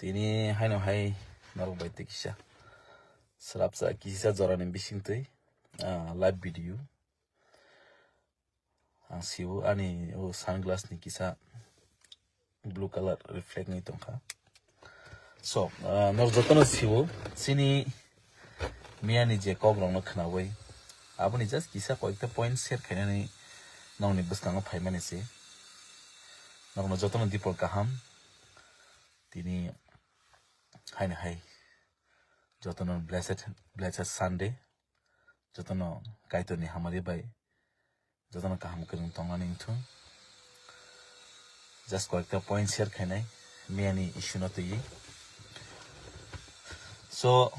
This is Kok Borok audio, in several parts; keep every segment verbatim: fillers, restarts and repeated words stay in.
Tini haino hai norok bai tei kisa swrapsa kisa jorani bisingtwi, ah, live video. Ang siwo ani o sunglass ni kisa blue color reflect wngwi tongkha. So, ah, norok jotono siwo chini miyani je kok rokno khwnawi aboni just kisa koikta point share khainani nongni bwskango phaimani se. Norokno jotono dipor kaham. Tini haino hai jotono blessed, blessed Sunday. Jotono Kaitorni hamari bai jotono kaham kwrwng tongnani wngthung. Just koikta point share khainai miyani issue no twiwi. So,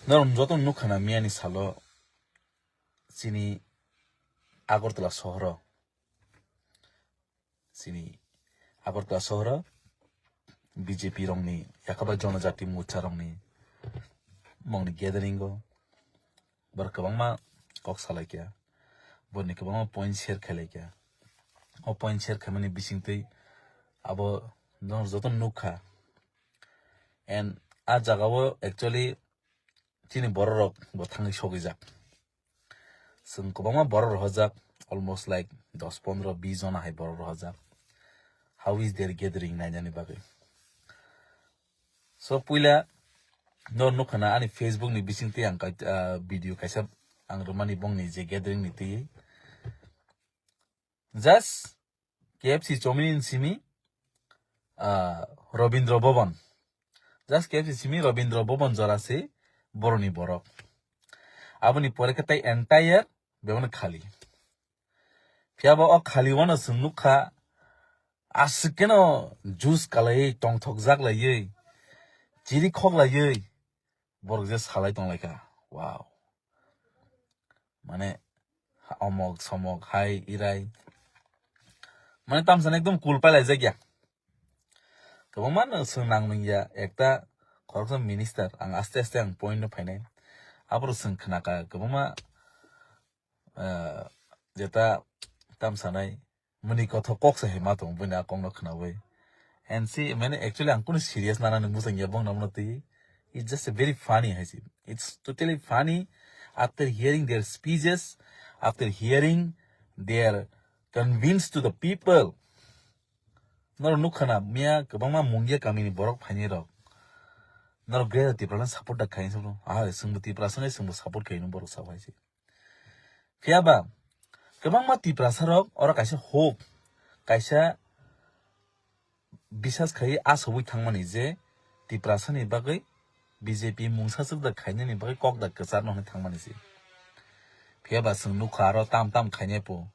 norok jotono nukha na miyani salo chini Agartala sohoro, chini Agartala sohoro B J P rokni yakaba Jonojati Morcha rokni mongni gathering o borok kwbangma kok salaikha, borokni kwbangma point share khailaikha. O point share khaimani bisingtwi abo norok jotono nukha. And a jagao actually chini borok rok bo thangwi sogwijak. Chwng kwbangma borok rohorjak, almost like dos pondro bis jona hai borok rohorjak. How is their gathering nainani bagwi? So puila no nukha na ani Facebook ni bisingtwi ang kai-, ah, video kaisa ang rwmani bongni je gathering ni twi. Just K F C chomini simi, ah, Rabindra Bhavan. Just K F C simi Rabindra Bhavan jora se boroni borok. Aboni pore khe tai entire bebano khali. Phiya bo o khali wano chwng nukha, aswk keno juice kalaiwi tongthokjak laiwi, chiri khok laiwi borok je salai tonglaikha. Wow. Mane, ha-, omok somok hai irai. Mane tamsani ekdom cool pailaijakya. Kwbangma no chwng nang nungya, ekta khoroksa minister, ang aste aste ang point no phainai. Aborok chwng khnaka kwbangma, ah, jeta tamsanai mani kothok kok se hima tong buini a kok no khnawi. And see, mane actually ang kunu serious nana ni bujang ya bong namno twi. It's just a very funny hai se. It's totally funny after hearing their speeches, after hearing their convince to the people. Norok nukha na miya kwbangma Mungia kamini borok phainai rok. Norok Greater Tipraland support da khaini sabo. Ah, chwngbo Tiprasa nai chwngbo support khaino borok sao hai se. Phiya ba kwbangma Tiprasa rok oro kaisa hope, kaisa bisas khai asogwi thangmani je Tiprasa ni bagwi B J P mungsa chwk da khainani bagwi kok da kwcharno hwnwi thangmani se. Phiya ba chwng nukha aro tam tam khainai po.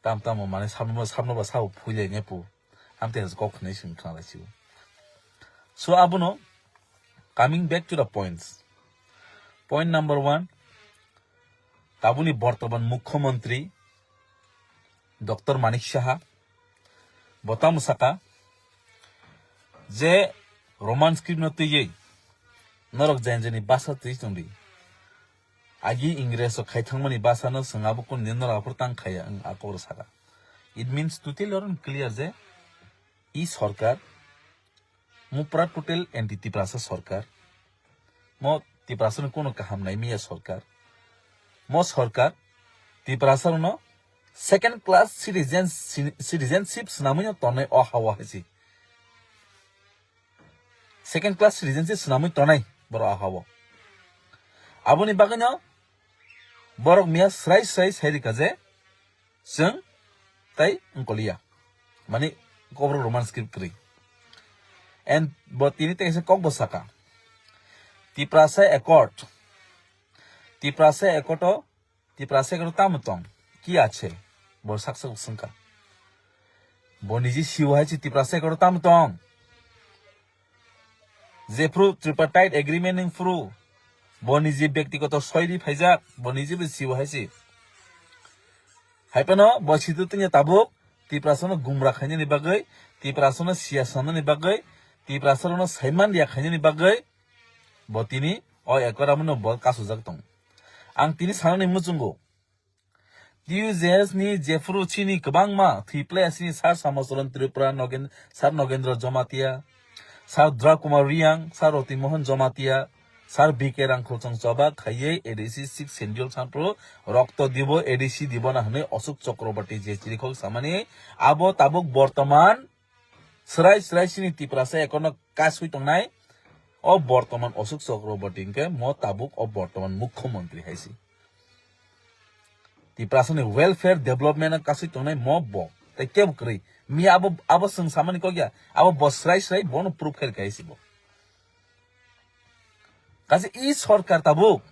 Tam tamo mane samno, samno ba sao phuilai ne pu. Amte has kok hinwi swng khna lai sio. So abono coming back to the points. Point number one, tabuni bortoman Mukhyamantri Doctor Manik Saha bo tamo saka je Roman script no twiwi norok jain jaini basa twi chwngdi. Agi Ingres rok khai thangmani basa no chwng abo kunu din norok aphuru tang khaya, ang a kok rw saka. It means totally or clear je i sorkar mo pura total anti Tiprasa sorkar. Mo Tiprasa no kunu kaham nai miya sorkar. Mo sorkar Tiprasa no second class citizen, citizenship swnamwi no tongnai o hawa hai si. Second class citizenship swnamwi tonai borok ahao. Aboni bagwino borok miya srai srai sai rika je chwng tai wngkoliya. Mani kobrok Roman script kwrwi. And bo tini tei kaisa kok bo saka. Tiprasa Accord. Tiprasa Accord o Tiprasa Accord tamo tong? Ki ache? Bo sak sak swngkha. Bo niji siwo hai se Tiprasa Accord tamo tong? Jephru Tripartite Agreement wngphru bo niji byaktigoto soi ri phaijak, bo niji bo siwo hai se. Hai phano bo situ tongya tabuk Tiprasa no gumra khainani bagwi, Tiprasa no siya sanani bagwi, Tiprasa no saiman ya khainani bagwi bo tini o Accord amo no bo kasujak tong. Ang tini sanani muchungo. T U J S ni jephru chini kwbangma thwiplai asini Sir Samosoron Tripura, Nogen-, Sir Nogendra Jamatia, Sir Dra Kumar Riang, Sir Roti Mohan Jamatia, Sir B K Rangkhol chwng choba khaiwi A D C six Schedule sampro rokto dibo, A D C dibo na hwnwi Ashok Chakraborty je chirikhok samani, abo tabuk bortoman srai srai sini Tiprasa ekhorno kasui tongnai. O bortoman Ashok Chakraborty hwnkhe mo tabuk o bortoman mukhyamantri hai si. Tiprasani welfare development no kasui tongnai mo bo. Tei kebo kwrwi. Mi abo, abo chwng samani kok ya. Abo bo srai srai bono proof khe rwkha hai si bo. Kaisa e sorkar tabuk.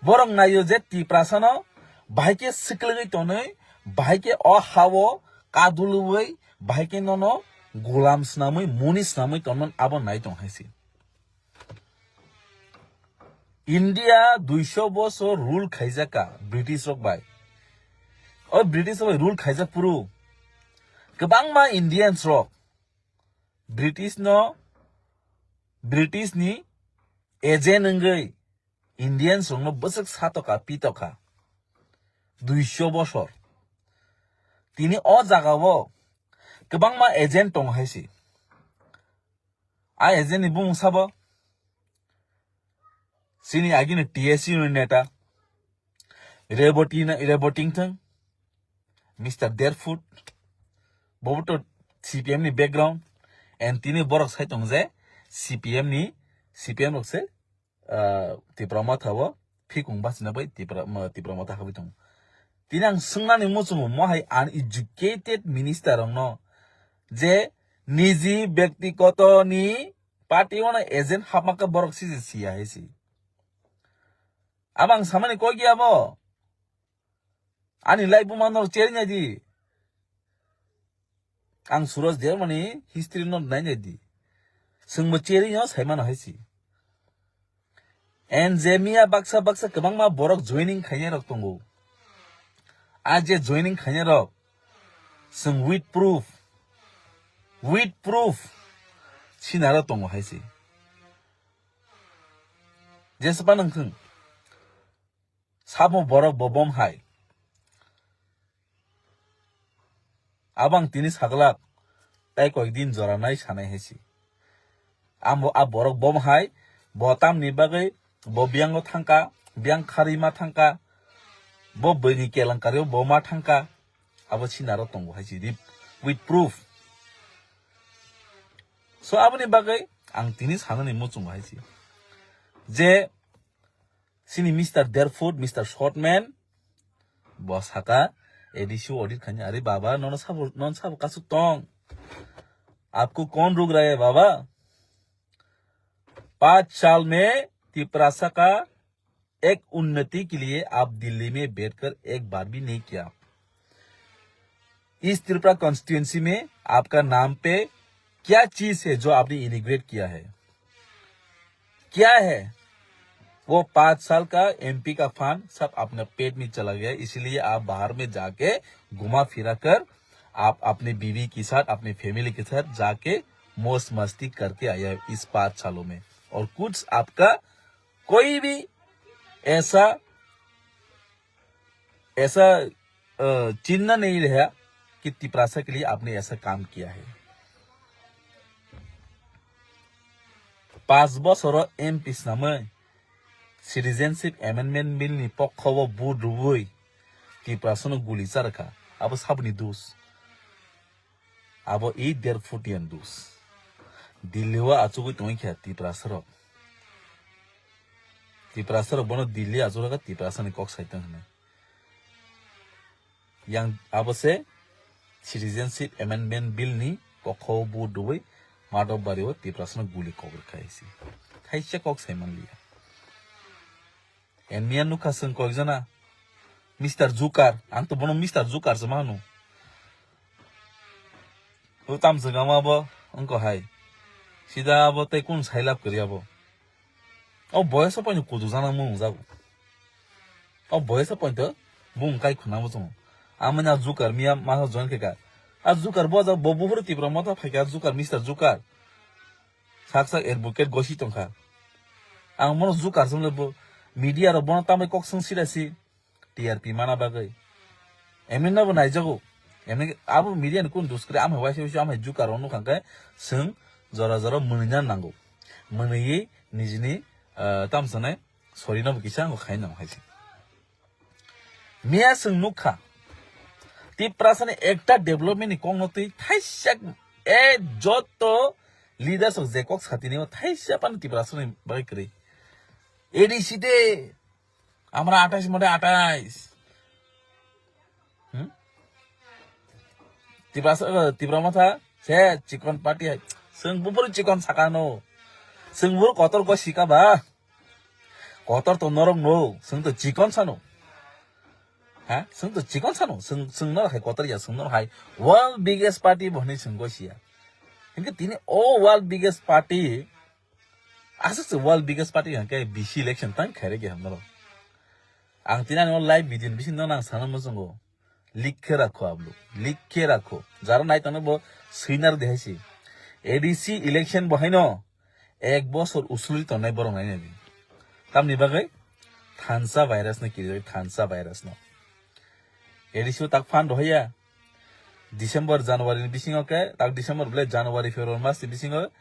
Borok naio je Tiprasano bahai khe swklwgwi tonwi, bahai khe o hao kadulwi, bahai khe nono gulam swnamwi, muni swnamwi tonmani abo nai tong hai si. India duiso bosor rule khaijak ka British rok bai. O British rok bai rule khaijak phuru kwbangma Indians rok British no, British ni agent wngwi Indians rok no bwswk satoka pitoka duiso bosor. Tini o jaga o kwbangma agent tongo hai si. A agent ni bumung sabo? Chini agini T S U ni neta Reboti na, Reboti wngthang, Mister Dearfoot, bobo to C P M ni background, and tini borok sai tong je C P M ni, C P M rok se, ah, Tipra Motha o phikung bachina bai Tipra, ma, Tipra Motha habwi tongo. Tini ang swngnani muchungo, mo hai uneducated minister rokno je niji byaktigoto ni party o no agent hapma khe borok siji siya hai si. Abang samani kok ya bo. Ani life buma no chernya di. Ang Suraj Dermani history no nainai di. Chwngbo cherry no saimano hai si. And je miya baksa baksa kwbangma borok joining khainai rok tongo. A je joining khainai rok, chwng with proof, with proof sinaro tongo hai si. Jespa nangthung. Sabo borok bo bom hai. Abang tini saglak, tai koi din jora nai sanai hai si. Amo a borok bom hai, bo tamni bagwi, bo biyango thangka, biyang kharwi ma thangka, bo bwini kelangkari o bo ma thangka, abo sinaro tongo hai si, with proof. So aboni bagwi ang tini sanani muchungo hai si. Je Sini Mister Dearfoot, Mister Shortman, bo saka A D C audit khani, "Are baba, nono sabo, non sabo kasuk tong. Apko kon ruk raha hai baba? Paanch saal mein Tiprasa ka ek unnati ke liye aap Delhi mein baith kar ek baar bhi nahi kiya." इस त्रिपुरा कॉन्स्टिट्यूएंसी में आपका नाम पे क्या चीज है जो आपने इनॉग्रेट किया है? क्या है? वो पाँच साल का एमपी का फंड सब अपने पेट में चला गया, इसीलिए आप बाहर में जाके घुमा फिरा कर आप अपने बीवी के साथ, अपने फैमिली के साथ जाके मौज मस्ती करके आया है इस पाँच सालों में। और कुछ आपका कोई भी ऐसा ऐसा, अ, चिन्ह नहीं रहा कि तिपरासा के लिए आपने ऐसा काम किया है। पाँच बसर MP snamwi Citizenship Amendment Bill ni pokho o vote rwwi Tiprasano guli charwkha, abo saboni dos? Abo i der futian dos. Delhi o achugwi tongwi kha Tiprasarok. Tiprasarok bono Delhi achukha Tiprasani kok saitong hwnwi. Yang abo se Citizenship Amendment Bill ni kokho vote rwwi Madhobari o Tiprasano guli kok rwkha hai se. Thaisa kok saimanliya. Emiya nukha chwng koijana. Mister Jukar, ang to bono Mister Jukar se manu. O tam jwngama bo wngkha hai. Sida abo tei kun sailab kwrwi abo. O boyasa poino kudu jana mung jago. O boyasa pointo bung kai khuna bo chungo. Amani a Jukar miya masa join khe ka. A Jukar bo ja bo buhuru Tipra Motha phai ka Jukar, Mister Jukar. Sak sak advocate gosi tongkha. Ang mono Jukar song le bo media ro bono tamai kok song sida si. T R P mana bagwi. Emni no bo naijago. Emni abo media ni kun dus kwrwi amhai waisa waisa amhai Jukar rok nukha khe chwng jora jora mwnwina nango. Mwnwiwi nijini, ah, tamsanai sorry no bo kisa ango khai nang hai se. Miya chwng nukha, Tiprasani ekta development ni kokno twi thaisa, e, joto leaders rok je kok satini o thaisa phano Tiprasani bagwi kwrwi. A D C de, amra athais mode athais. Hmm? Tiprasa, eh, Tipra Motha se chikon party hai. Chwng bufuru chikon sakano. Chwng bufuru kotor go sika ba. Kotor to norok no, chwng to chikon sano. Ha? Chwng to chikon sano. Chwng, chwng norok hai kotor ya, chwng norok hai world biggest party bo hinwi chwng go siya. Hinkhe tini o world biggest party, aswk se world biggest party hinkhe B C election tang khairege ham norok. Ang tini ani o live video ni bisingo nang sana muchungo. Likhe rakho ablo. Likhe rakho. Jara nai tongno bo swinar de hai si. A D C election bo haino ek bosor usuli tongnai borok nai nai. Tamni bagwi thansa virus no kiri thansa virus no. A D C o tak phan rohaya. December, January ni bisingo khe, tak December bole January, February mas ni bisingo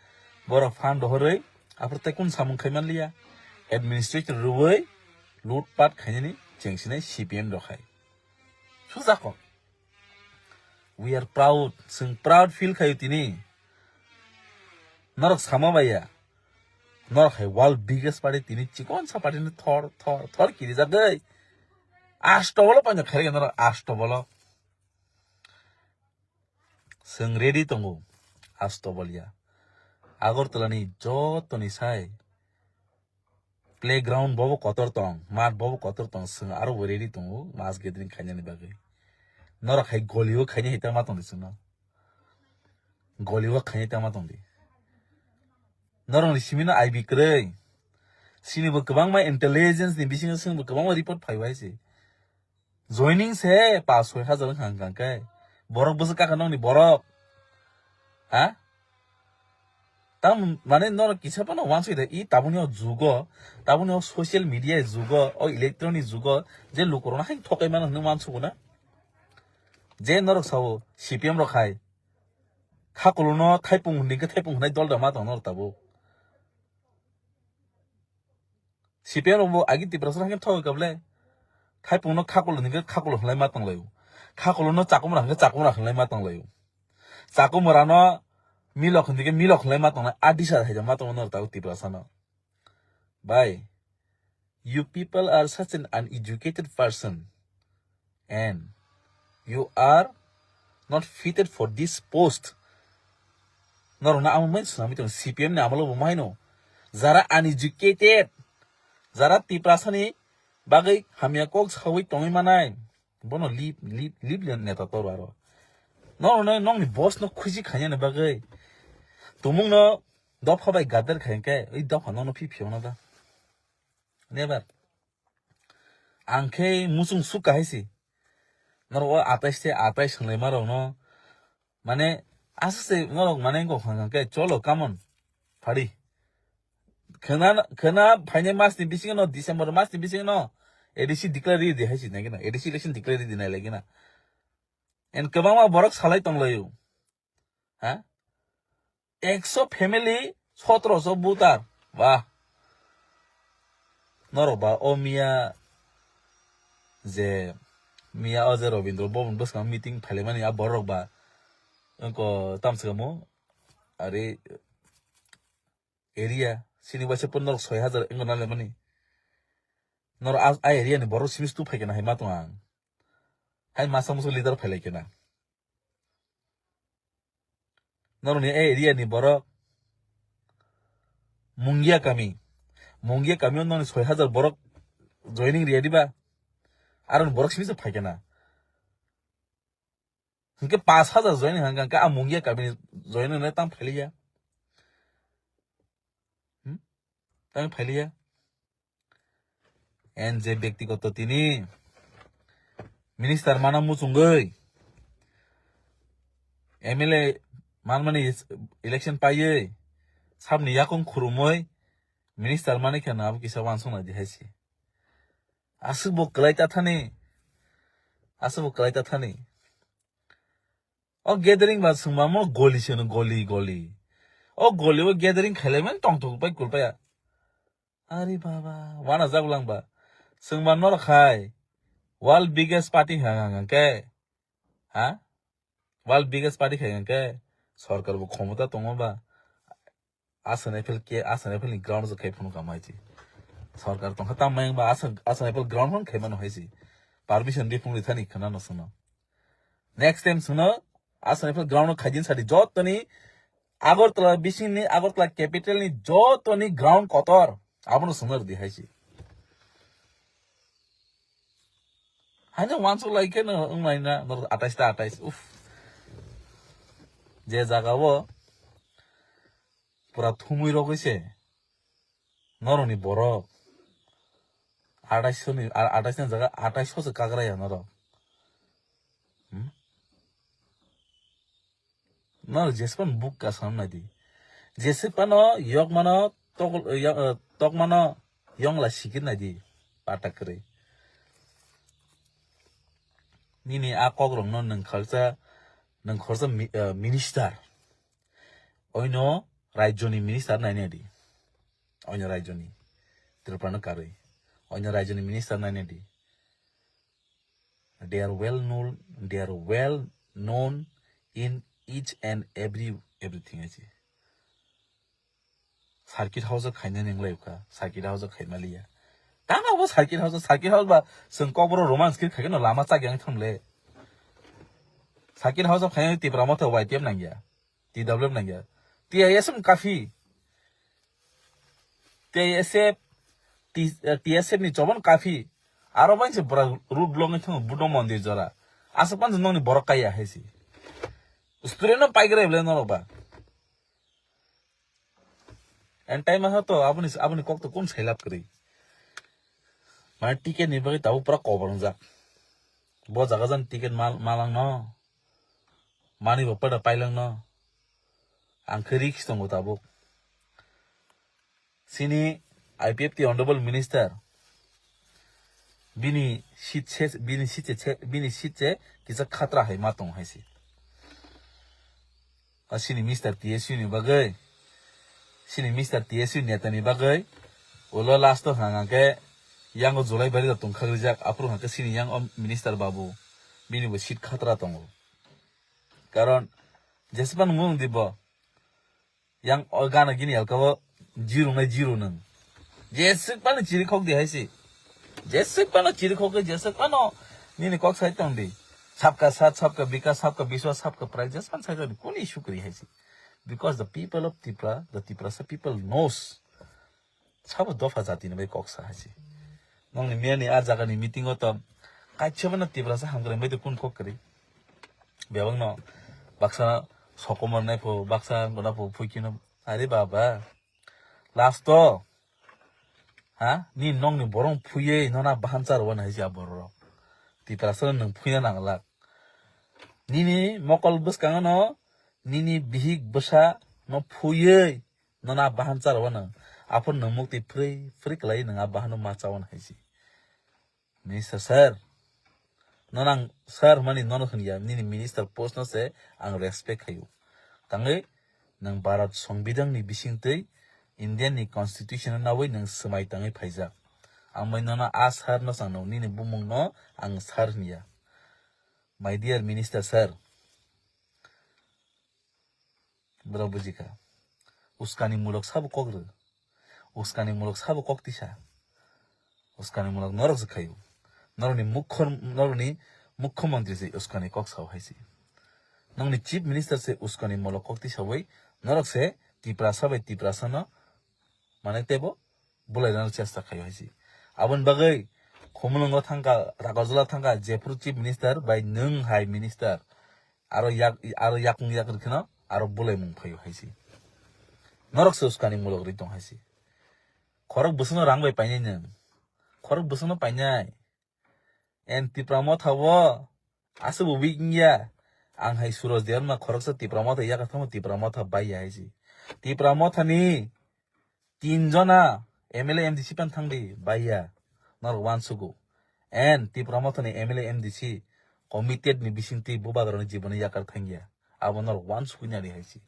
borok phan rohorwi aphuru tei kun samung khai manliya. Administration rwui loot pat khainani chengsinai C P M rok hai. Sujakho. We are proud. Chwng proud feel khayo tini. Norok sama baiya. Norok hai world biggest party tini chikon sa party ni thor, thor, thor kiri jagwi. Asto bolo panjak khairege norok asto bolo. Chwng ready tongo. Asto bolya. Agartala ni joto ni sai. Playground bobo kotor tong, mat bobo kotor tong, chwng aro bo ready tongo, mass gathering khainani bagwi. Norok hai golio khaina hai tama tongdi chwngno. Golio khaina tama tongdi. Norokni simino I B kwrwi. Sinibo kwbangma intelligence ni bisingo chwngbo kwbangma report phaibai se. Joining se pas soi hajar wngkha hwnka hwnkhe. Borok bwswk kakha nokni borok. Ha? Tam mane norok kisa phano wansoi da i tabukni o jugo, tabukni o social media jugo, o electronic jugo, je lukurokno hai thokai mano hwnwi wansugo na? Je norok sao C P M rok hai. Khakulono thaipung hwnwi khe thaipung hwnwi dol da ma tong norok tabuk. C P M rok bo agi Tiprasa hwnwi thok kable. Thaipungno khakulo hwnwi khe khakulo hwnlai ma tonglaio. Khakulono chakumra hwnwi khe chakumra hwnlai ma tonglaio. Chakumrano milok hwnwi khe milok hwnlai ma tonglai. A disa hai ma tongo norok tabuk Tiprasano. Bhai, you people are such an uneducated person and you are not fitted for this post. Norokno amo mai swnamwi tongo, C P M ni amolo bo maino. Jara uneducated, jara Tiprasani bagwi hamya kok sawi tongwi manai, bono leave, leave, leave le neta tor aro. Norokno nokni boss no khusi khainani bagwi. Tumungno dopha bai gadar khaikhe, oi dopha nono phi phiyokna da. Never. Ang khe muchung suk kahai si. Norok o atais te atais hwnlai ma rok no. Mane, aswk se norok mane wngkha hwnka khe, cholo, come on. Phari. Khwna, khwna phainai mas ni bisingo no, December mas ni bisingo no, A D C declare ready hai si nai gana. A D C election declare ready nai lai gana. And kwbangma borok salai tonglaio. Ha? Ekso family, sotoroso voter. Ba. Norok ba, o miya je, miya o je Rabindra Bhavan bwskang meeting phailaimani a borok ba. Wngko tamswkamo, are area, sini waisa pun norok soi hajar wngko nalaimani. Norok a, a area ni borok simi stu phaikhe na hai ma tong ang. Hai masa musu leader phailaikhe na. Norokni a area ni borok Mungia kami. Mungia kami o norokni soi hajar borok joining riya diba? Aroni borok simi se phaikhe na. Hinkhe pas hajar joining hangkha, hinkhe a Mungia kami ni joining nai tang phailiya. Hmm? Tang phailiya. N J byaktigoto tini minister mana muchungwi, M L A manmani election paiwi, sabni yakung khurumwi minister mani khe nabo kisa wansuknai di hai se. Aswk bo kwlai ta thani, aswk bo kwlai ta thani. O gathering ba swngmamo goli se no, goli, goli. O goli o gathering khailaimani tongthok bai kulpaya. Ari baba, wana jak langba. Sengba norok khai. World biggest party hang hang hang ke. Ha? World biggest party khai hang ke. Sorkar bo khomota tongo ba. Aswk N F L ke, Aswk N F L ni ground se khai phunuk kama chi. Sorkar tongkha tam mayang ba Aswk, Aswk N F L ground hon khai mano hai si. Permission rifung rithani khana no sono. Next time sono Aswk N F L ground no khaijin sadi jotoni Agartala bising ni Agartala capital ni jotoni ground kotor. Abono sono di hai si. Haino wansuk lai khe no wng lai na, norok atais ta atais. Uff. Je jaga o pura thumui rogwi se norokni borok atais ni, a-, atais ni jaga atais se kagra ya norok. Hmm? Norok jespan buk kasam nai di. Jesepano yok mano tokol-, ya-, eh, tok mano yong la sikir nai di. Patak kwrwi. Nini a kokrokno nwng khalsa, nwng khorsa mi-, eh, minister. Oino rajyoni minister nai nai di. Oino rajyoni. Tripura no karwi. Oino rajyoni minister nai nai di. They are well known, they are well known in each and every, everything, I say. Circuit house o khaina ning lai kha, circuit house o khaima liya. Tamo bo circuit house, circuit house ba, seng kokboro romance kir khaikhe no lama chak yang thang le. Circuit house o khaina Tipra Motha Y T F nang ya, T W F nang ya. T I S M kafi. T I S F, T-, eh, T S F ni chobon kafi. Aro bai se bora road block ni thang Buddha mondir jora. Asa pan nong ni borok kaya hai si. Student no pai gra bole norok ba. And time ha to aboni, aboni kok to kun sailap kri. Mane ticket ni bagwi tabo pura kobor jak. Bo jaga jan ticket mal, malang no. Mani bo pada pailang no. Ang khe risk tongo tabuk. Sini I P F T honorable minister. Bini seat se, bini seat se, bini seat se kisa khatra hai ma tong hai si. A sini Mister T S U ni bagwi, sini Mister T S U neta ni bagwi, ulo last o hang hang khe yango Julai bari da tong khagrijak, aphuru hang khe sini yang o minister babu, bini bo seat khatra tongo. Karon jespan mung di bo, yang o gana gini alka bo zero nai zero nang. Jesik pano chiri khok di hai si. Jesik pano chiri khok di, jesik pano nini kok sai tong di. Sabka sat, sabka bikas, sabka biswas, sabka pride, jespan sai tong di. Kuni sukri hai si. Because the people of Tipra, the Tiprasa people knows. Sabo dopha jati ni bai kok sa hai si. Nong ni miya ni a jaga ni meeting o to kaisa bana Tiprasa hamkrai bai to kun kok kri. Bebak no baksa sokomor nai pho, baksa gona pho phui kino. Are baba. Last o. Ha? Ni nong ni borong phuye nona bahan char wan hai si a borok. Tiprasa nung phuina nang lak. Nini mokol bwskango no, nini bihik bwsa no phuye. Nono a bahan charo wano. Aphuru nwng mukti phwrwi phwrwi kwlai nwng a bahan no ma chawano hai si. Minister sir. Nono ang sir hwnmani nono hwnya, nini minister post no se ang respect khaio. Tangwi nwng Bharat Songbidan ni bisingtwi Indian ni constitution no nawi nwng swmai tangwi phaijak. Ang bai nono a sir no changno, nini bumung no ang sir hwnya. My dear minister sir. Borok bujikha. Uskani mulok sabo kok rw. Uskani mulok sabo kok tisa. Uskani mulok norok se khaio. Norokni mukho, norokni mukho montri se uskani kok sao hai se. Nokni chief minister se uskani mulok kok tisa bai norok se Tiprasa bai Tiprasa no mane tebo bulai rwna chesta khaio hai se. Aboni bagwi Khumulwngo thangkha, Rakarjala thangkha, jephuru chief minister bai nwng hai minister. Aro yak, aro yakung yak rwkheno aro bulaimung phaio hai se. Norok se uskani mulok rwi tong hai se. Khorok bwswkno rang bai painai nwng. Khorok bwswkno painai. En Tipra Motha o aswkbo weak wngya. Ang hai Suraj Debbarma khoroksa Tipra Motha yakarthango Tipra Motha baiya hai se. Tipra Motha ni tin jona M L A M D C pan thangdi baiya. Norok uansugo. En Tipra Motha ni M L A M D C committed ni bisingtwi bubagrani jiboni yakar thangya. Abo norok uansugwi nadi hai se.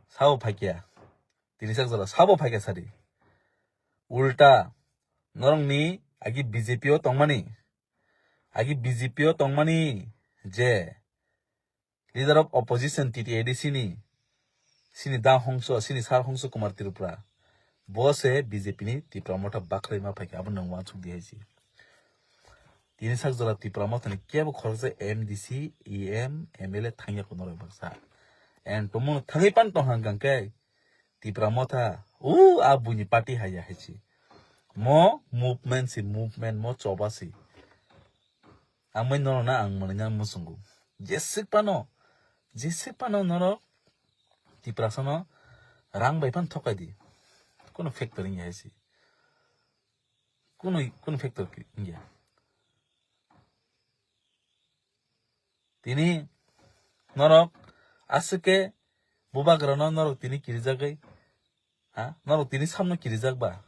Sabo phaikya. Tini sak jora sabo phaikya sadi. Ulta norokni agi B J P o tongmani, agi B J P o tongmani je leader of opposition T T A D C ni, sini da hongso, sini sar hongso Kumar Tripura, bo se B J P ni Tipra Motha bakhraima phaikha, abo nwng uansuk di hai si. Tini sak jora Tipra Motha ni kebo khoroksa M D C, E M, M L A thangya ko norok baksa. And tomung thangwi pan tong hang kang khe Tipra Motha, u a buini party haya hai si. Mo movement si, movement mo choba si. Ang bai norok na ang mwnwi na muchungo. Jeswk pano, jeswk pano norok Tiprasa no rang bai phan thokai di. Kono factor wngya hai si. Kono, kono factor wngya. Tini norok aswk khe bubagra no norok tini kirijagwi, ha? Norok tini samno kirijak ba?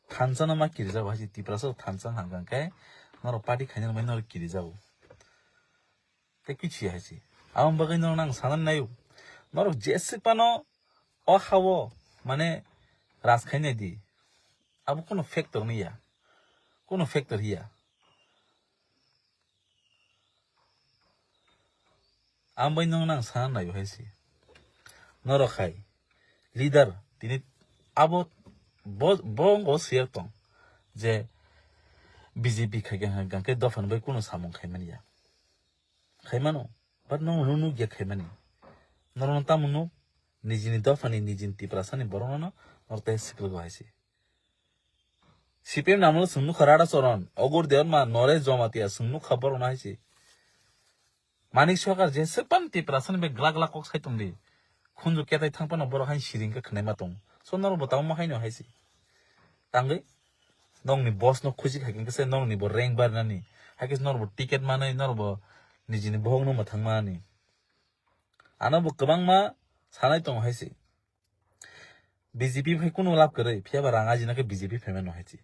Thansa no ma kirijak ba? Hai si Tiprasa thansa hang kang khe norok party khaina bai norok kirijago. Tei kichi hai si. Aboni bagwi norok nang sanani nayo. Norok jeswk pano o hao mane raj khainai di. Abo kono factor wngya. Kono factor hiya. Ang bai nwng nang sana naio hai se. Norok hai leader tini abo bo, bo wngkha siyar tong je B J P khai khe, hwnkhe dophani bai kunu samung khaimani ya. Khaimano, but nwng nunu gya khaimani. Norokno tamo nuk, nijini dophani, nijini Tiprasani borokno norok tei siklogo hai se. C P M namlo chwng nukha Rada Choron, Ogur Debbarma, Noresh Jomatia chwng nukha borokno hai se. Manik Sarkar je swk pan Tiprasani bai glak glak kok sai tongdi. Khunju ketai thang phano borok hai siring khe khnaima tong. So norok bo tamo haino hai se. Tangwi nokni boss no khusi khai khe se nokni bo rank barnani. Hai khe norok bo ticket manwi norok bo nijini bohok no mwthang mani. Ano bo kwbangma sanai tongo hai se. B J P phai kunu lab kwrwi, phiya ba rang ajina khe B J P phaima no hai se.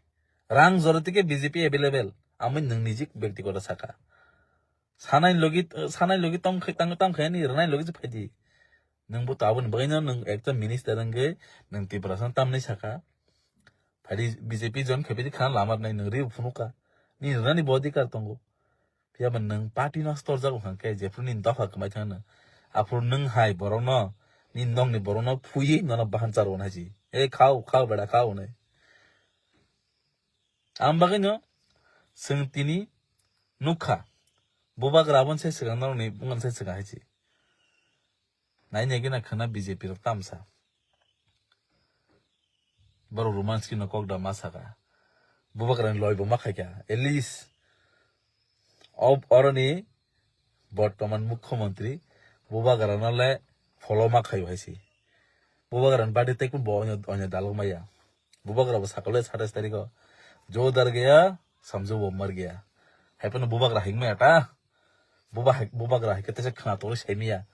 Rang jora tike B J P available, amwi nwng nijik bektigoto saka. Sanai logi, sanai logi tong khai, tang, tang khai ni rwnai logi se phaidi. Nwng bo taboni bagwi no nwng ekta minister wngwi nwng Tiprasa tamni saka. Phaidi B J P join khai phaidi khana lamar nai nwng ri phunuka. Ni rwnani bo adhikar tongo. Phiya ba nwng party no storjak wngkha khe jephru nini dopha kwmai thangno. Aphuru nwng hai borokno, nini nokni borokno phuiwi nono bahan charwo nai si. E khao, khao beda khao hwnwi. Ang bagwino chwng tini nukha. Bubagra aboni sai swkang norokni bungani sai swkang hai si. Naina gina khwna B J P rok tamsa. Borok Roman skin no kok da ma saka. Bubagra ni loi bo ma khaika. At least ob oroni bortoman mukhyamantri Bubagra no le follow ma khaio hai si. Bubagra ni bade tei bo onya, onya dalok maya. Bubagra bo sakole satais tariko. Jo dar gaya, samjo wo mar gaya. Hai phano Bubagra hingmaya ta. Buba hai, Bubagra hai khe tesa khna toro saimaya.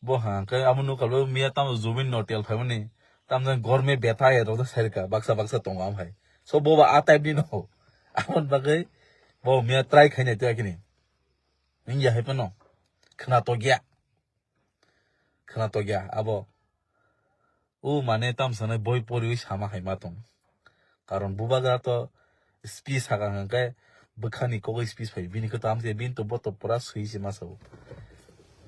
Bo hang khe amo nukha lo miya tamo jubin no tel phaimani. Tamjani gorme betha ya rok sai rwkha, baksa baksa tongo am hai. So bo ba a type ni no. Amon bagwi bo miya try khainai to yakini. Ningya hai phano. Khna to gya. Khna to gya abo. O mane tamsanai boi poriwi sama hai ma tong. Karon Bubagra to speech sakha hwnkhe bwkhani kogwi speech phai. Bini khe tamse bini to boto pura swi se ma sao.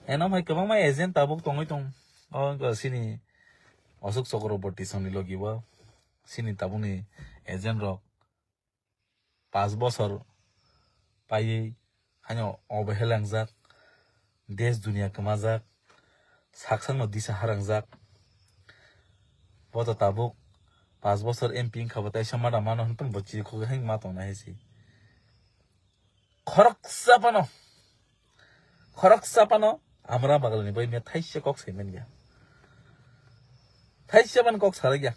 Eno hai kwbangma agent tabuk tongwi tong. O wngkha sini Ashok Chakraborty songni logi bo. Sini tabukni agent rok. Pas bosor paiwi haino obohelangjak, desh duniya kwmajak, saksakno disa harangjak. Bo to tabuk pas bosor M P wngkha bo, taisa mada mano hwnwi bo chirikhogwi hai ma tongnai hai se. Khoroksa phano, khoroksa phano Amra Bagalni bai miya thaisa kok sai manya. Thaisa ban kok sarai ya.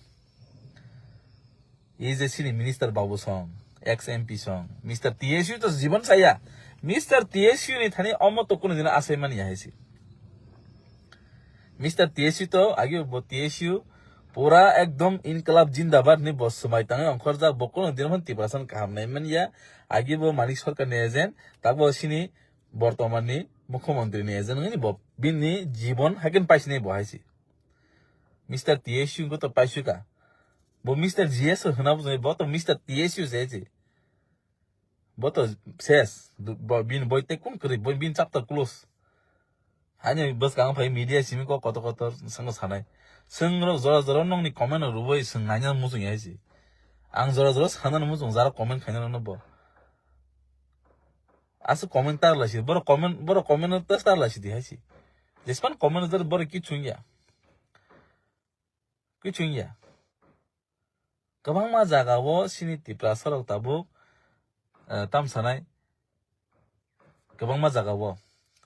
E je sini minister babu song, ex M P song, Mister T S U to jibon saya. Mister T S U ni thani omo to kuno dino asai mani ya hai si. Mister T S U to agi bo T S U pura ekdom inqilab jindabad ni bo swmai tangwi ongkhorjak, bo kuno dino phan Tiprasa kaham nai manya. Agi bo Manik Sarkar ni agent, tak bo sini bortoman ni mukhyamantri ni agent wngwi bo bini jibon haikhe paisinai bo hai si. Mister T S U ko to paisuka. Bo Mister G S hwna bo, bo to Mister T S U se se. Bo to ses. Bo bini boi te kun kwrwi, bo bini chapter close. Hani bwskang phai media simi ko kotor kotor swngo sanai. Swngrok jora jora nongni comment rwboi swng naina muchung ya si. Ang jora jora sanani muchung jara comment khaina no bo. Asu comment tar lasi, boro comment, boro comment ta tar lasi di haisi. Jespan comment tar boro ki chungya. Ki chungya. Kwbangma jaga o sini Tiprasa rok tabuk, eh, tam sanai. Kwbangma jaga o.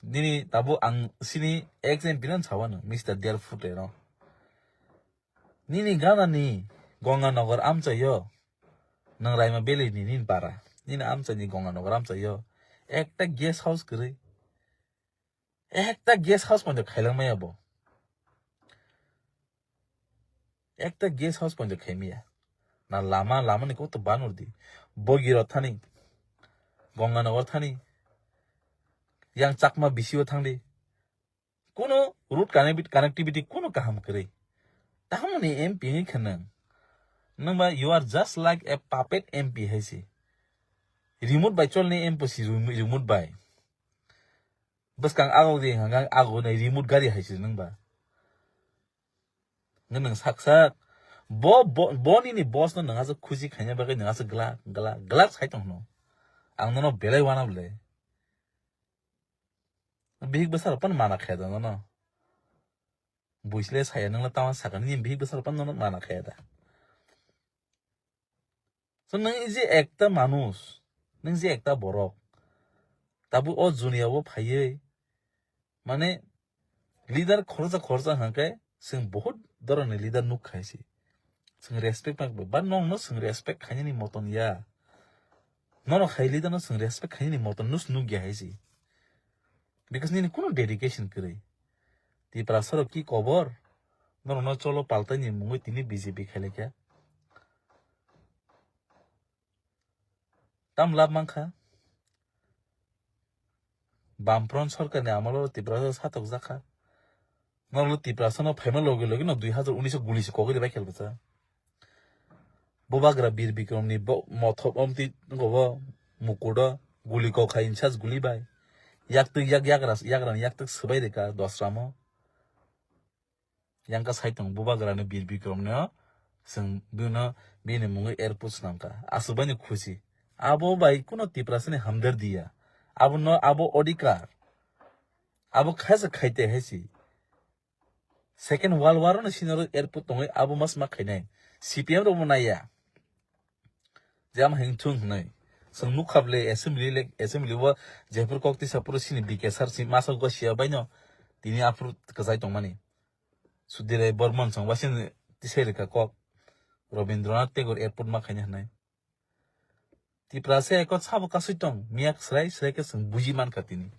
Nini tabuk ang sini example no sawano, Mister Dear Foot no. Nini gana ni Gonganagar amchaio. Nang Raima Valley ni nini para. Nini amchai ni Gonganagar amchaio. Ekta guest house kwrwi. Ekta guest house poito khailang maya bo. Ekta guest house poito khaimaya. Na lama, lama ni kok to banur di. Bogiro thani. Gonganagar thani. Yang Chakma B C O thangdi. Kuno road connecti-, connectivity kuno kaham kwrwi. Tamoni M P ni khanang. Nangba you are just like a puppet M P haisi. Remote by chol ni M P si remo-, remote by. Bwskang ago di hanga ago nai remote gari haisi nangba. Nang sak sak. Bo, bo, bo nini boss no nang asa khusi khaina bagwi nang asa glak, glak, glak sai tong no. Ang nono belai wana bole. Bihik bwsarok phano mana khaya da nono. Buisle saya nangla tama sakani ni bihik bwsarok phano nono mana khaya da. So nang je ekta manush, nang je ekta borok, tabuk o juniya o phaiwi, mane leader khoroksa khoroksa hwnkhe chwng bohut dhoronni leader nuk khaisi. Chwng respect nang bai, ba nongno chwng respect khainani moton ya. Nono khai leader no chwng respect khainani moton nus nuk ya haisi. Because nini kuno dedication kwrwi. Tiprasa rok ki kobor? Norokno cholo paltai ni mungwi tini B J P khailai kha. Tam lab mankha. Bamfront sorkar ni amolo Tiprasa satok jakha. Norokno Tiprasa no phaima logi logi no dui hazar unis o guli se kogwi bai khel bwsa. Bubagra Bir Bikrom ni bo-, mothop omti go bo mukudo guli kok khai insas guli bai. Yaktwk yak yagra, yagra ni yaktwk swbai rika dosramo. Yangka sai tong Bubagra ni Bir Bikrom no, seng bino bini mungwi airport swnamka. Aswk bai ni khusi. Abo bai kuno Tiprasa ni hamder diya. Abo no, abo odhikar. Abo khaisa khaite haisi. Second World War no sinoro airport tongwi abo mas ma khainai. C P M rok bo naiya. Jam hing thung hnai. Song nuk khable assembly le, assembly wo jephur kok tisa puro sini B K sir si masa go sia baino. Tini aphuru kwchai tongmani. Sudhir Rai Bormon song ba sini tisai rika kok. Rabindranath Tagore airport ma khaina hnai. Tiprasa Accord sabo kasui tong, miyak srai srai khe song buji mankha tini.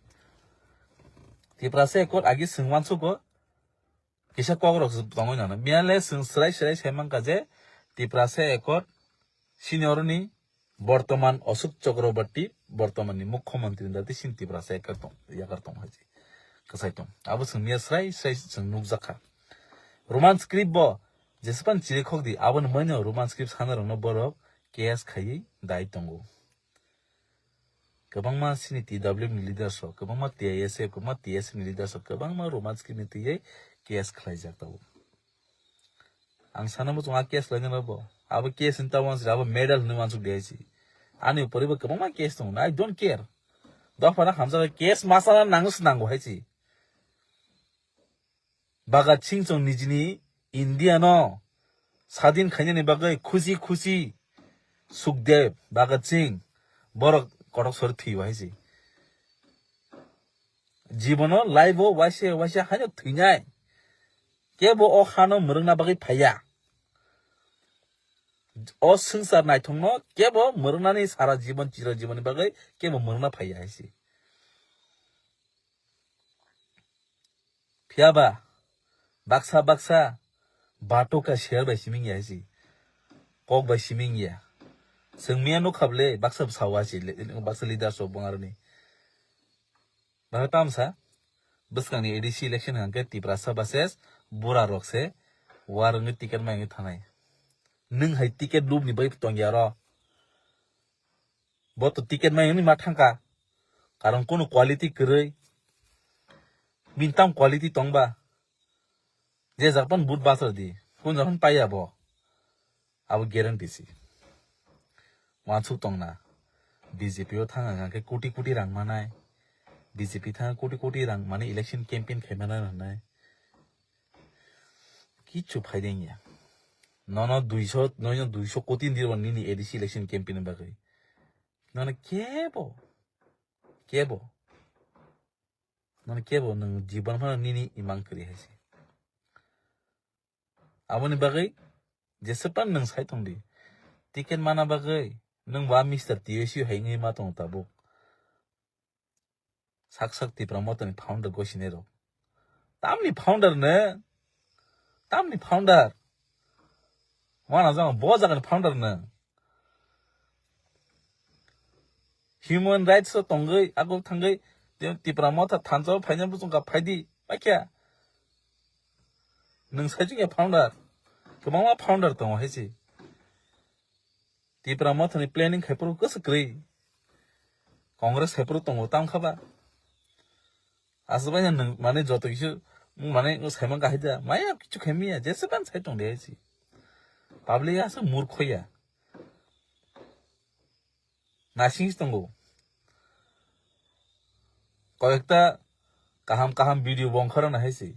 Tiprasa Accord agi song wansugo, kisa kok rok tongoi nana. Miyale song srai srai sai mankha je Tiprasa Accord senior ni bortoman Ashok Chakraborty bortoman ni mukhyamantri dati sin Tiprasa Accord tong, yakar tong haji. Kasai tong. Abo song miya srai srai song nukjakha. Roman script bo jesepan chiri khok di, aboni maino Roman script sana rokno borok case khaiwi dai tongo. Kwbangma sini T W ni leaders rok, kwbangma T I S F, kwbangma T S F ni leaders rok, kwbangma Roman script ni twiwi case khlaijak tabuk. Ang sana muchung a case laina rabo. Abo case ni tabuk abo medal hwnwi wansuk di haisi. Ani uporibo kwbangma case tongo. I don't care. Dophana hamjak case masana nang swnango haisi. Bhagat Singh chong nijini India no sadin khainani bagwi khusi khusi Sukhdev, Bhagat Singh, borok kotok sori thwibo haisi. Jibono life o waisa waisa haino thwinai. Kebo o hano mwrwngna bagwi phaiya. O swngchar naithokno kebo mwrwngnani sara jibon chiro jibonni bagwi kebo mwrwngna phaiya haisi. Phiyaba baksa baksa batoka share bai siming ya haisi. Kok bai siming ya. Swngmiya nukha ble baksa bwsa wa si le-, baksa leaders rok bung aroni. Bahai tamsa bwskangni A D C election hwnkhe Tiprasa versus bura rok se War wngwi ticket mai wngwi thanai. Nwng hai ticket lubni bai tongya ro. Bo to ticket mai wngwi ma thangkha. Karon kono quality kwrwi. Bini tam quality tongba. Je japan boot basar di. Kun japan paiya bo. Abo guarantee si. Wansuk tongna. B J P o thang ang khe koti koti rang manai. B J P thang koti koti rang mani election campaign khai manai rwnai. Kichu phaideng ya. Nono duiso, nono duiso koti ni dirbo nini A D C election campaign bagwi. Nono kebo, kebo. Nono kebo nwng jibon phano nini imang kwrwi hai se. Aboni bagwi jesepan nwng sai tong di. Ticket mana bagwi nwng ba Mister T S U hai wngwi ma tongo tabuk. Sak sak Tipra Motha ni founder gosini rok. Tamni founder nwng? Tamni founder? Wana jang bo jaga ni founder nwng. Human rights o tongwi, ago thangwi, Tipra Motha thansa o phaina bwswng ka phaidi, pakya. Nwng sai chukya founder. Kwbangma founder tongo hai se. Tipra Motha ni planning khai phuru kwswk kwrwi. Congress khai phuru tongo tam khaba. Aswk bai nwng mane joto kisu mane saimang kahai da. Maya kichu khai miya. Jesepan sai tong de hai se. Public aswk murkho ya. Nasing tongo. Koyekta kaham kaham video bo ongkhorna hai se.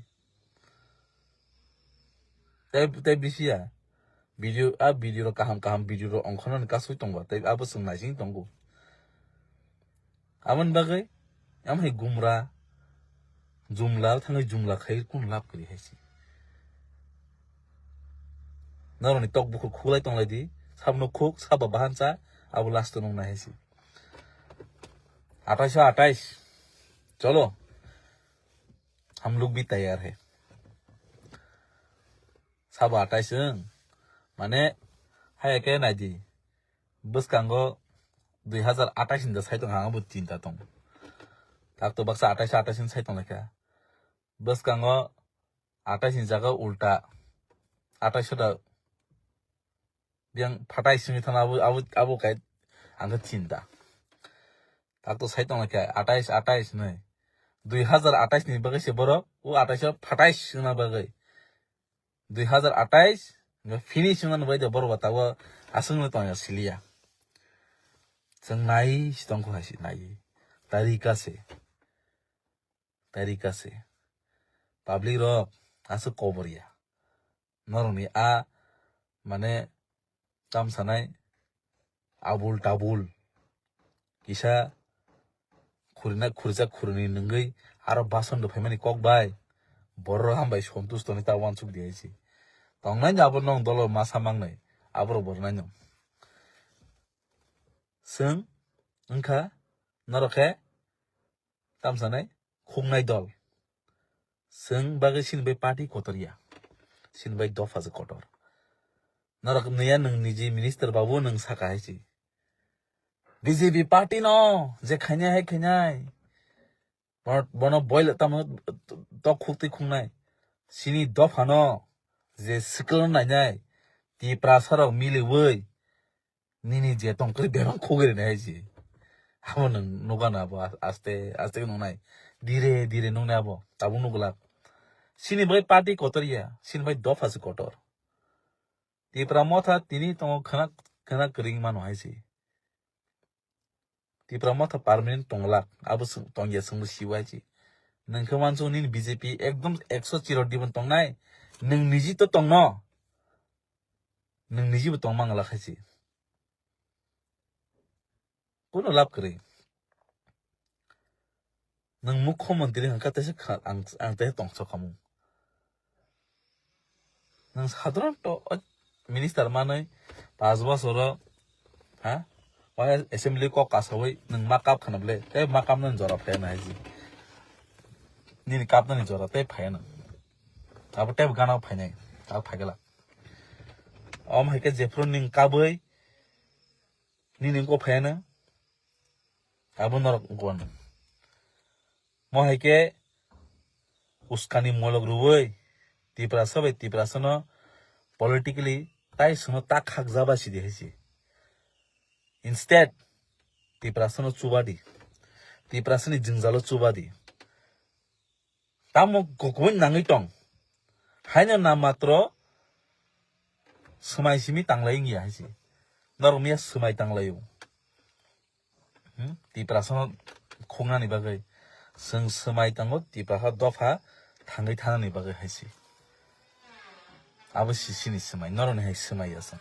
Tei, tei bisi ya. Video, a video ro kaham kaham video ro ongkhorna ni kasui tongo. Tei abo swng naising tongo. Aboni bagwi, am hai gumra, jumla, thangwi jumla khai kun lab kwrwi hai se. Noroni tok bukhuk khuklai tonglai di, sabno khuk, saba bahan cha, abo last nung nai hai se. Atais atais. Cholo. Hum log bhi tayar hai. Sabo atais wng. Mane, hai ke nai di. Bwskango dui hazar atais ni da sai tong, ang bo chinta tong. Tak to baksa atais atais ni sai tong lekha. Bwskango atais ni jaga ulta. Atais da Biyang phatai simi thana abo, abo, abo kai ang khe chinta. Tak to sai tong khe atais, atais nai. Dui hazar atais ni bagwi se borok, o atais o phatai sina bagwi. Dui hazar atais, finish wngna bagwi borok ba tabuk aswk no tong ya siliya. Chwng nai si tong kho hai si nai. Tarika se. Tarika se. Public rok aswk kobor ya. Norokni a, mane, tam sanai abul tabul kisa khurina khurjak khurni nungwi aro bason do phaimani kok bai borok hambai sontush toni ta wansuk di hai se. Tongnai abo nong dolo masa mangnai aborok bornai no. Chwng wngkha norok khe tam sanai khungnai dol. Chwng bagwi chini bai party kotor ya. Chini bai dopha se kotor. Norok nwiya nwng niji minister babu nwng saka hai si. B J P party no je khainai hai khainai. Bono, bono boil tamo tok khuk twi khungnai. Chini dopha no je sikla nainai. Tiprasa rok miliwi. Nini je tong kwrwi bebak khugwi rwnai hai se. Abo nwng nukha na abo as-, aste aste khe nuknai. Dire dire nuknai abo. Tabuk nuklak. Chini bai party kotor ya. Chini bai dopha se kotor. Tipra Motha tini tongo khwna, khwna kwrwng mano hai se. Tipra Motha permanent tonglak. Abo swng-, tongya swngbo siwo hai se. Nwng khe wansuk nini B J P ekdom ekso chiro dibon tongnai. Nwng niji to tongno. Nwng nijibo tongma wngla khai se. Kuno lab kwrwi. Nwng mukho montri hwnkha teisa kha-, ang, ang teisa tongsa khamung. Nwng sadharon to o minister manwi paanch bosoro, ha? Wahai assembly kok kasawi nwng ma kap khana bwle, tei ma kapnani jora phaiya na hai se. Nini kapnani jora tei phaiya na. Abo tei gana phainai, abo phaikala. Omo hai khe jephru nwng kabwi nini wngkok phaiya na, abo norok wngkok ano. Mo hai khe uskani molok rwui Tiprasa bai Tiprasano Politically tai sono ta khakjaba sidi hai se. Instead, Tiprasano chubadi. Tiprasani jwngjalo chubadi. Tamo kokboi nangwi tong. Haino na matro swmai simi tanglai wngya hai se. Norok miya swmai tanglaio. Hmm? Tiprasano khungnani bagwi. Chwng swmai tango Tiprasa dopha thangwi thanani bagwi hai se. Abo sisini swmai, norokni hai swmai ya chwng.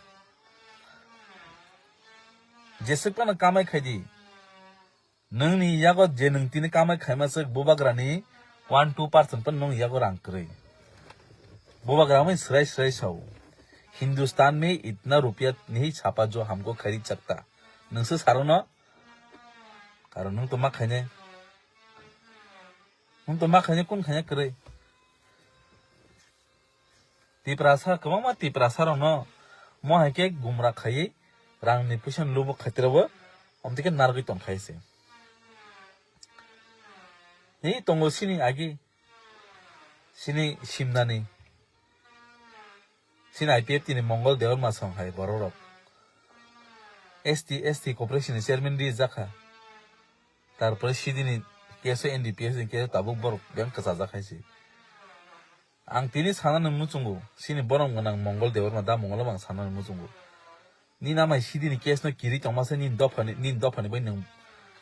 Jeswk phano kamai khaidi. Nwngni yago je nwng tini kamai khaima swk bubagrani one two percent phano nwng yago rang kwrwi. Bubagra wngwi swrai swrai sao. Hindustan mein itna rupiya nahi chhapa jo humko kharid sakta. Nwng se saro no? Karon nwng to ma khainai. Nwng to ma khainai kun khainai kwrwi. Tiprasa, kwbangma Tiprasa rokno mo hai khe gumra khaiwi rangni puisa lubo khaitira bo omtike narwgwi tong khai se. Ni tongo sini agi, sini simnani, sini I P F T ni Mongol Debbarma song hai borok rok. S T, S T corporation ni chairman ri jakha. Tarpore C D ni case o N D P S ni case o tabuk borok beng kwchajak hai se. Ang tini sanani muchungo, sini borom gwnang Mongol Debbarma da Mongol ang sanani muchungo. Ni namai C D ni case no kiri tongma se nini dophani, nini dophani bai nwng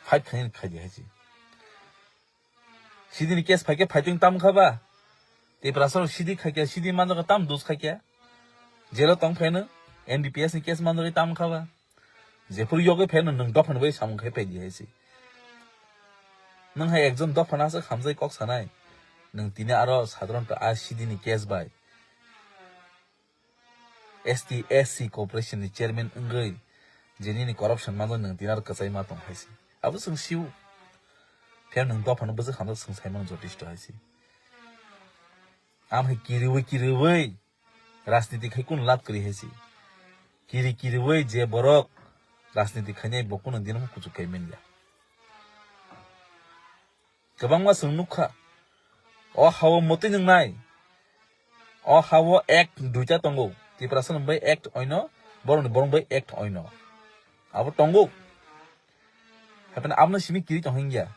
fight khaini khaidi hai se. C D ni case phaikhe phaitung tam kha ba? Tiprasa rok C D khaikya, C D manjak tam dus khaikya. Jelo tong pheno N D P S ni case manjak tam kha ba? Jephuru yogwi pheno nwng dophani bai samung khai phaidi hai se. Nwng hai ekjon dophano aswk hamjai kok sanai. Nwng tini aro sadharanto a C D ni case bai S T S C corporation ni chairman wngwi je nini corruption manjak nwng tini aro kwchai ma tong hai se. Abo chwng sio. Phiya nwng dophano bwswk hamjak chwng sai mano jotisto hai se. Am hai kiriwi kiriwi rajniti khai kun lab kwrwi hai se. Kiri kiriwi je borok rajniti khainai bo kuno dino kuchuk kai manya. Kwbangma chwng nukha. O hao motwi nwngnai. O hao act duita tongo. Tiprasa ni bai act oino, borokni borok bai act oino. Abo tongo. Hapheno abono simi kiri tong hingya.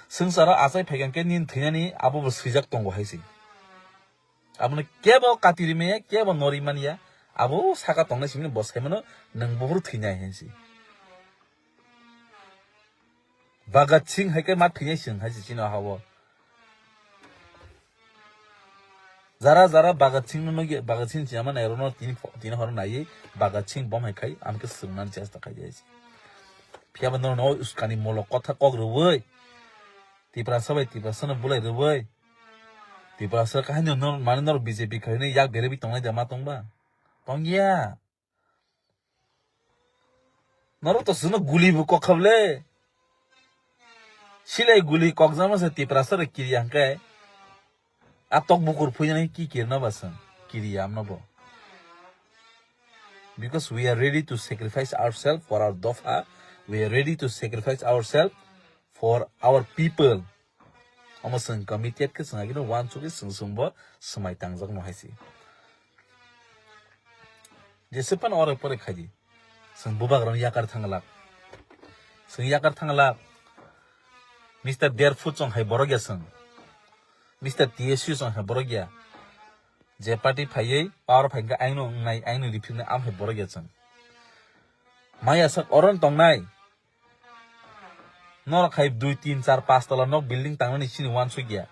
Swngcharo achai phaikha khe nini thwinani abo bo swijak tongo hai se. Abono kebo kati rimaya, kebo nori manya. Abo saka tongnai simi bo saimano nwng buphuru thwinai hai se. Bhagat Singh hai khe ma thwinai chwng hai se chini o hao. Jara jara Bhagat Singh no nugya, Bhagat Singh chiyama nai rono tini pho-, tini horo naiwi Bhagat Singh bom hai khai amkhe swrwngna chesta khai jai se. Phiya ba nono uskani molo kotha kok rwui. Tiprasa bai Tiprasa no bulai rwui. Tiprasa kahini no mani norok B J P khai ni yak berebi tongnai da ma tong ba? Tong ya. Norok to chwngno guli bo kok kha bwle. Silai guli kokjakma se Tiprasa rok kiri ya hwnkhe. A tok bukur phuinani ki kirna ba chwng kiri ya amno bo. Because we are ready to sacrifice ourselves for our dopha. We are ready to sacrifice ourselves for our people. Omo chwng committed khe chwng agino uansugwi chwng chwngbo swmai tangjakno hai se. Jese phano oro pore khaidi. Chwng bubagrano yakar thanglak. Chwng yakar thanglak. Mister Dear Food chwng hai borok ya chwng. Mister T S U chwng hai borok ya. Je party phaiwi power phaikha aino wngnai, aino riphiknai, am hai borok ya chwng. Maya sak oron tongnai. Norok hai dui, tin, char, pas tola nok building tangnani chini uansuk ya.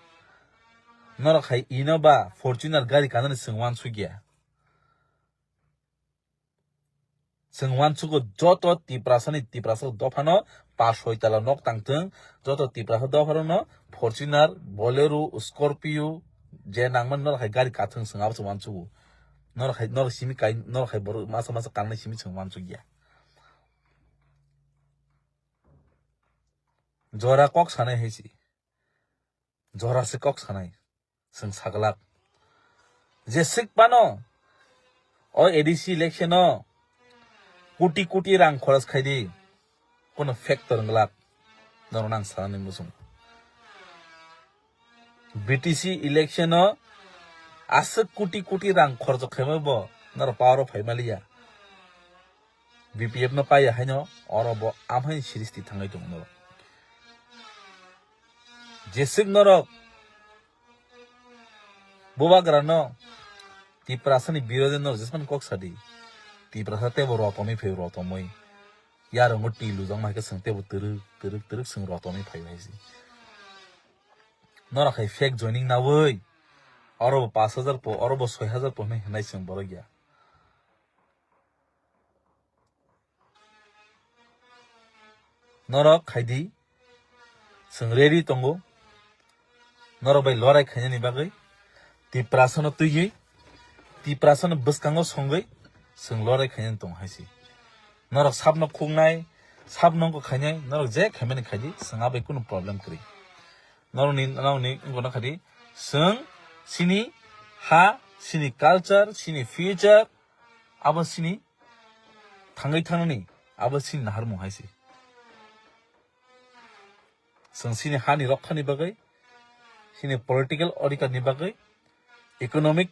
Norok hai Innova, Fortuner gari kanani chwng uansuk ya. Chwng uansugo joto Tiprasani, Tiprasa dophano pas soi tola nok tangthwng, joto Tiprasa dopharokno Fortuner, Bolero, Scorpio, je nangmani norok hai gari kathwng chwng abo se uansugo. Norok hai, norok simi kai, norok hai borok masa masa kanani simi chwng uansuk ya. Jora kok sanai hai se. Jora se kok sanai. Chwng saglak. Jeswk phano o A D C election o koti koti rang khoros khaidi. Kono factor wngglak. Norok nang sanani muchung. B T C election o Aswk koti koti rang khorchok khaimai bo norok power o phai maliya. B P F no paiya haino oro bo amhaini siristi thangwi tongo norok. Jeswk norok bubagra no Tiprasa ni birodhe norok jesmani kok sadi. Tiprasa tebo rotomwi phai rotomwi. Yarungo twi lujak ma hai khe chwng tebo twrwk twrwk twrwk chwng rotomwi phai hai se. Norok hai fake joining nawi. Oro bo pash hajar po, oro bo soi hajar po hinwi hinai chwng borok ya. Norok khaidi, chwng ready tongo. Norok bai lorai khainani bagwi, Tiprasano twiwi, Tiprasano bwskango songwi, chwng lorai khainani tongo hai se. Norok sabno khuknai, sabno wngkha khainai, norok je khaimani khaidi, chwng abai kunu problem kwrwi. Norokni, norokni wngkha no khaidi, chwng chini ha, chini culture, chini future, abo chini thangwi thangnani, abo chini naharmung hai se. Chwng chini hani rokha ni bagwi, chini political odhikar ni bagwi, economic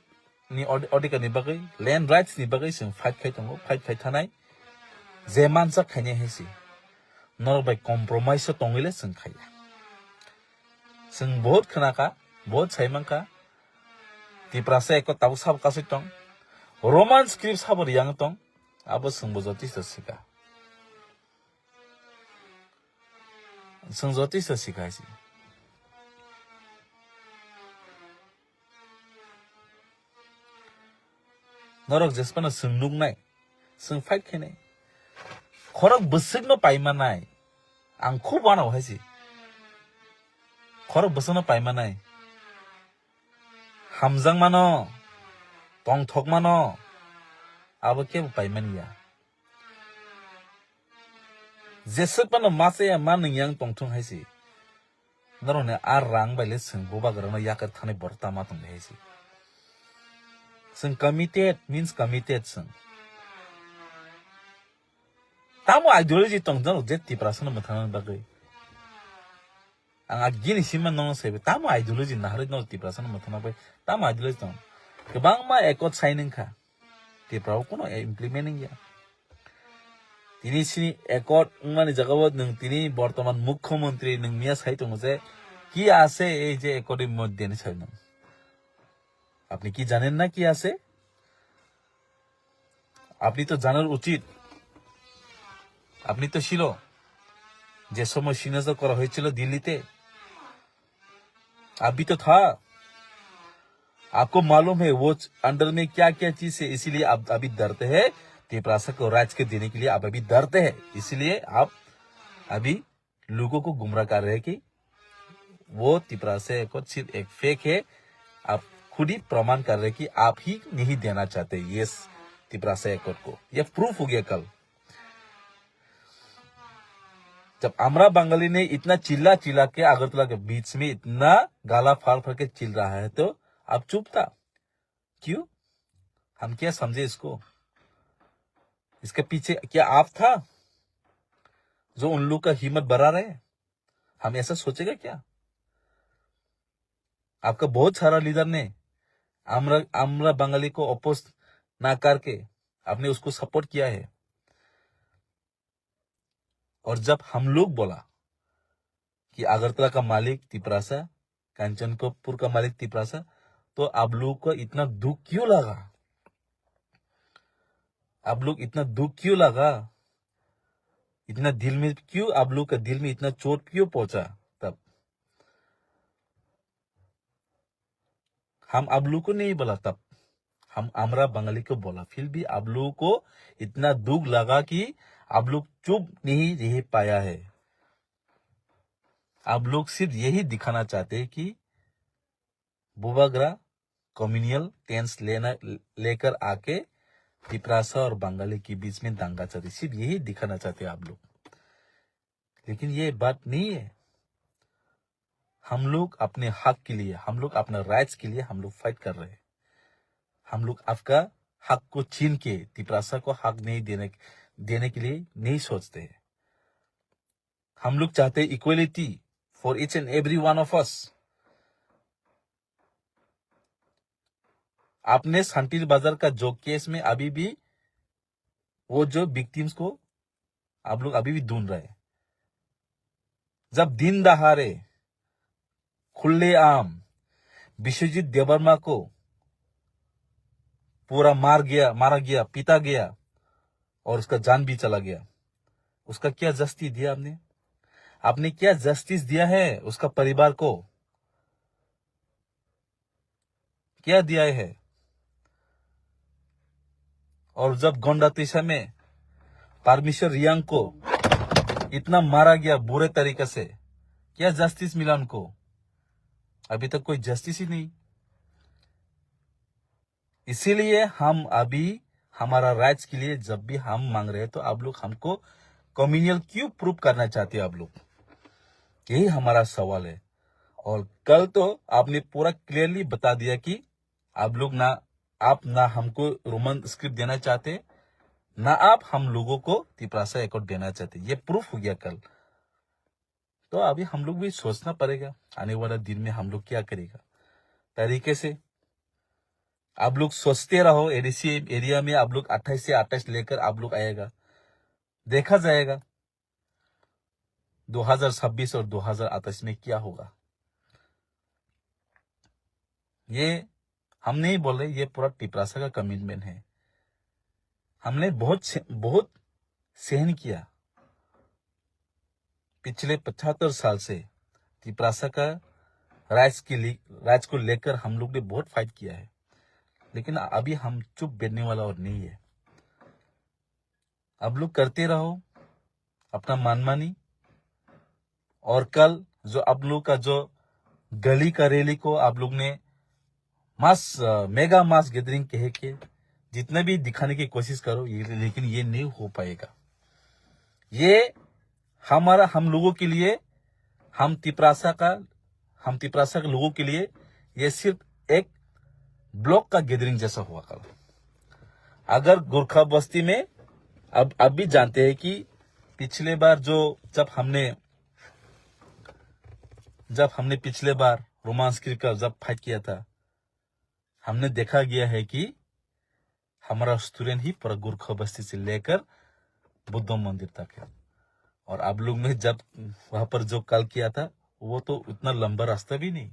ni od-, odhikar ni bagwi, land rights ni bagwi chwng fight khai tongo, fight khai thanai, je mansa khainai hai se. Norok bai compromise o tongwi le chwng khaiya. Chwng bahut khna kha, bahut sai man kha. Tiprasa eko tabuk sabo kasui tong. Roman script sabo riyang tong. Abo chwng bo jotisto sika. Chwng jotisto sika hai se. Norok jesphano chwng nuknai, chwng fight khainai. Khorok bwswkno paimanai. Ang khub uanao hai se. Khorok bwswkno paimanai. Hamjakmano, tongthokmano, abo kebo paimani ya. Jeswk phano ma chaya ma nwngyang tongthung hai se. Norokni a rang bai le chwng bubagrano yakar thani borok tama tong hai se. Chwng committed means committed chwng. Tamo ideology tong norok je Tiprasano mwthangna bagwi. Ang agini sima nono saibe tamo ideology naharwi norok Tiprasano mwthangna bagwi tamo ideology tong. Kwbangma accord sign wngkha. Tiprao kuno implement wngya. Tini sini accord wngmani jagao nwng tini bortoman mukhyamantri nwng miya sai tongo je ki ase ei je accord ni moddhe ni sai nwng. Apni ki janen na ki ase? আপনি তো জানার উচিত, আপনি তো ছিল যে সময় সিগনেচার করা হয়েছিল দিল্লিতে, আপনি তো থা। आपको मालूम है वो अंडर में क्या क्या चीज है, इसीलिए आप अभी डरते हैं। तिपरासा को राज के देने के लिए आप अभी डरते हैं, इसीलिए आप अभी लोगों को गुमराह कर रहे हैं कि वो तिपरासा एक्कॉर्ड सिर्फ एक फेक है। आप खुद ही प्रमाण कर रहे हैं कि आप ही नहीं देना चाहते ये तिपरासा एक्कॉर्ड को। ये प्रूफ हो गया कल। जब आमरा बंगाली ने इतना चिल्ला चिल्ला के अगरतला के बीच में इतना गाला फाड़ फाड़ के चिल रहा है, तो आप चुप था। क्यों? हम क्या समझे इसको? इसके पीछे क्या आप था जो उन लोग का हिम्मत बढ़ा रहे? हम ऐसा सोचेगा क्या? आपका बहुत सारा लीडर ने आमरा, आमरा बंगाली को अपोज ना करके आपने उसको सपोर्ट किया है। और जब हम लोग बोला कि अगरतला का मालिक तिपरासा, कंचनपुर का मालिक तिपरासा, तो आप लोग को इतना दुख क्यों लगा? आप लोग इतना दुख क्यों लगा? इतना दिल में क्यों, आप लोग का दिल में इतना चोट क्यों पहुंचा तब? हम आप लोग को नहीं बोला तब, हम आमरा बंगाली को बोला, फिर भी आप लोगों को इतना दुख लगा कि आप लोग चुप नहीं रह पाया है। आप लोग सिर्फ यही दिखाना चाहते हैं कि बुबागरा कम्युनल टेंस लेना, लेकर आके तिपरासा और बंगाली के बीच में दंगा चाहते, सिर्फ यही दिखाना चाहते हैं आप लोग। लेकिन ये बात नहीं है। हम लोग अपने हक के लिए, हम लोग अपना राइट्स के लिए हम लोग फाइट कर रहे हैं। हम लोग आपका हक को छीन के तिपरासा को हक नहीं देने, देने के लिए नहीं सोचते हैं। हम लोग चाहते हैं equality for each and every one of us. आपने शांति बाजार का जो केस में अभी भी वो जो विक्टिम्स को आप लोग अभी भी ढूंढ रहे हैं। जब दिन दहाड़े खुलेआम विश्वजीत देवर्मा को पूरा मार गया, मारा गया, पीटा गया और उसका जान भी चला गया, उसका क्या जस्टिस दिया आपने? आपने क्या जस्टिस दिया है उसका परिवार को? क्या दिया है? और जब गोंडा तीसा में परमेश्वर रियांग को इतना मारा गया बुरे तरीके से, क्या जस्टिस मिला उनको? अभी तक कोई जस्टिस ही नहीं। इसीलिए हम अभी हमारा राइट्स के लिए जब भी हम मांग रहे हैं, तो आप लोग हमको कम्युनल क्यों प्रूव करना चाहते हो आप लोग? यही हमारा सवाल है। और कल तो आपने पूरा क्लियरली बता दिया कि आप लोग ना, आप ना हमको रोमन स्क्रिप्ट देना चाहते, ना आप हम लोगों को तिपरासा अकॉर्ड देना चाहते। ये प्रूफ हो गया कल। तो अभी हम लोग भी सोचना पड़ेगा आने वाला दिन में हम लोग क्या करेगा तरीके से। आप लोग सोचते रहो, एडीसी एरिया में आप लोग अट्ठाईस से अट्ठाईस लेकर आप लोग आएगा, देखा जाएगा दो हज़ार छब्बीस और दो हज़ार अट्ठाईस में क्या होगा। ये हम नहीं बोल रहे, ये पूरा तिपरासा का कमिटमेंट है। हमने बहुत से, बहुत सहन किया। पिछले पचहत्तर साल से तिपरासा का राइट्स के लिए, राइट्स को लेकर हम लोग ने बहुत फाइट किया है, लेकिन अभी हम चुप बैठने वाला और नहीं है। आप लोग करते रहो अपना मनमानी, और कल जो आप लोग का जो गली का रैली को आप लोग ने मास, अ, मेगा मास गैदरिंग कह के जितना भी दिखाने की कोशिश करो, ये, लेकिन ये नहीं हो पाएगा। ये हमारा, हम लोगों के लिए, हम तिपरासा का, हम तिपरासा के लोगों के लिए ये सिर्फ एक ब्लॉक का गैदरिंग जैसा हुआ कल। अगर गोरखा बस्ती में, अब, अब भी जानते हैं कि पिछले बार जो, जब हमने, जब हमने पिछले बार रोमन स्क्रिप्ट का जब फाइट किया था, हमने देखा गया है कि हमारा स्टूडेंट ही पूरा गोरखा बस्ती से लेकर बुद्ध मंदिर तक है। और आप लोग ने जब वहां पर जो कल किया था, वो तो उतना लंबा रास्ता भी नहीं।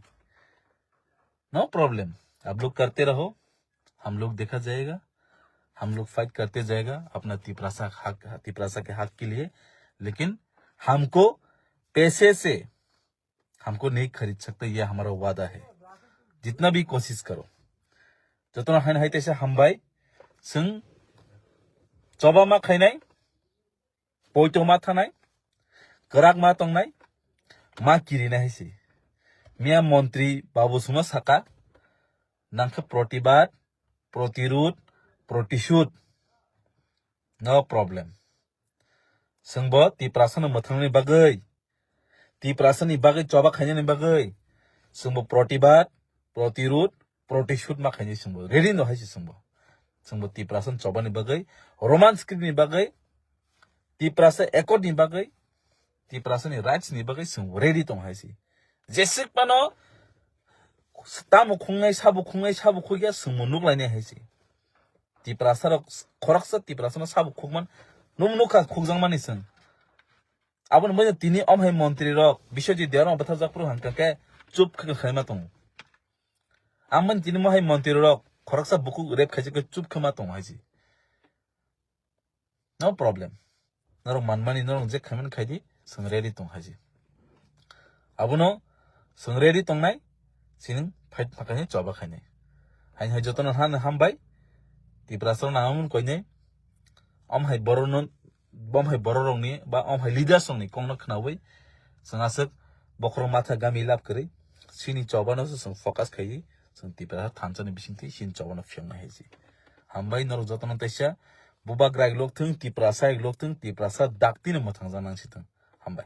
नो प्रॉब्लम, आप लोग करते रहो, हम लोग देखा जाएगा, हम लोग फाइट करते जाएगा अपना तिपरासा हक, तिपरासा के हक के लिए। लेकिन हमको पैसे से हमको नहीं खरीद सकते, ये हमारा वादा है। जितना भी कोशिश करो। Jotono haino hai teisa hambai, chwng choba ma khainai, poito ma thanai, kwrak ma tongnai, ma kirinai hai se. Miya montri babu sungno saka, nangkhe protibad, protirud, protishud. No problem. Chwngbo Tiprasano mwthangni bagwi, Tiprasani bagwi choba khainani bagwi chwngbo protibad, protirud, protishud ma khainai chwngbo. Ready no hai se chwngbo. Chwngbo Tiprasano chobani bagwi, Roman script ni bagwi, Tiprasa accord ni bagwi, Tiprasani rights ni bagwi chwngbo ready tong hai se. Jeswk phano tamo khungnai, sabo khungnai, sabo khugya chwngbo nuk lainai hai se. Tiprasa rok, khoroksa Tiprasano sabo khukman, nung nukha khukjakmani chwng. Aboni bagwi tini om hai montri rok, Biswajit Debbarma bwthajak phuru hwnkha khe chup khe khaima tongo. Amoni tini mo hai montri rok, khoroksa bukhuk rape khaijak khe chup khe ma tongo hai se. No problem. Norok manmani norok je khaimani khaidi, chwng ready tong hai se. Abono chwng ready tongnai, sining fight phakai choba khainai. Hain hai jotono hano hambai, Tiprasa rok nangmani koinai, om hai borok no, bom hai borok rokni, ba om hai leaders rokni kokno khnaui, chwng aswk bokhorok matha gami lab kwrwi, sini chobano se chwng focus khaiwi, chwng Tiprasa thansa ni bisingtwi sini chobano phiyoknai hai se. Hambai norok jotono teisa, Bubagra ek lok thung, Tiprasa ek lok thung, Tiprasa dakti no mwthangjaknang si thung. Hambai.